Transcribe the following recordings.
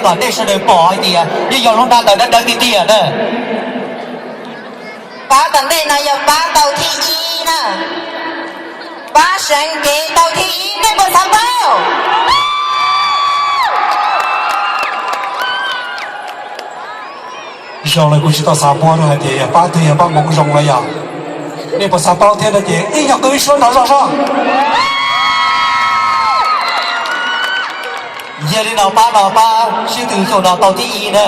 kom nej sawv daws pom hais tias yeej yog lub nra ntawv dawb dawb tiag tiag na. Pab tom ntej no yog pab tau thib ib na. Pab seev cev tau thib ib, nej puas xav paub? Zoo li kuv tsis tau xav muab rau hais tias yog pab twg yog pab Hmoob zoo los yog. Nej puas xav paub thiab no ces ib nyuag qw ib suab nrov zog soj. Yog li no pab no pab sib tw xyoo no tau thib ib na.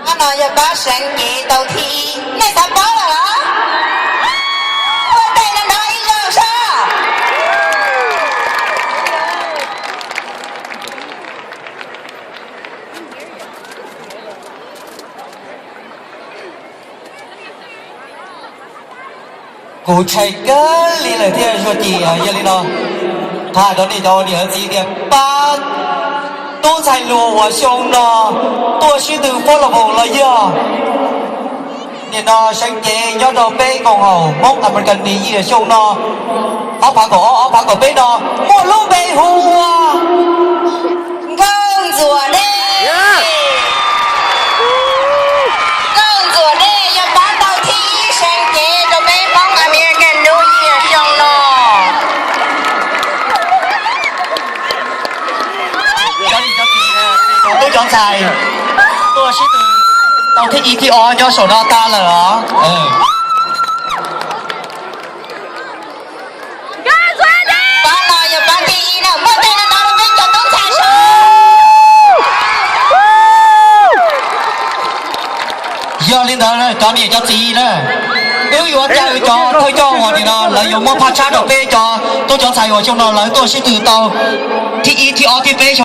Pab no yog pab seev cev tau thib ib, nej xav paub lawm los? Ua ntej no nrov ib zaug soj. Kuv ntshai kawg li lawm thiab Zuag Ci, yog li no thov hais rau nej cov niam txiv tias pab tub ntxhais hluas uas xyoo no tuaj sib tw fab los voos los yog nim no seev cev nyob rau peb koom haum Hmoob American New Year xyoo no, ob phav kaum ob ob phav kaum peb no muaj lub npe hu ua Nkauj Ntxuam Dej. Nkauj Ntxuam Dej yog pab tau thib ib seev cev rau peb Hmoob American New Year xyoo no. Tub cov ntxhais tuaj sib tw tau thib ib thib ob nyob saum no tag lawm os. Pab no yog pab thib ib na, muab tes no rau peb cov tub ntxhais seb. Yog li ntawd cov niam cov txiv na, wb yuav caw cov thawj coj uas nim no lawv yuav muab phaj tshab rau peb cov tub cov ntxhais uas xyoo no lawv tuaj sib tw tau thib ib thib ob thib peb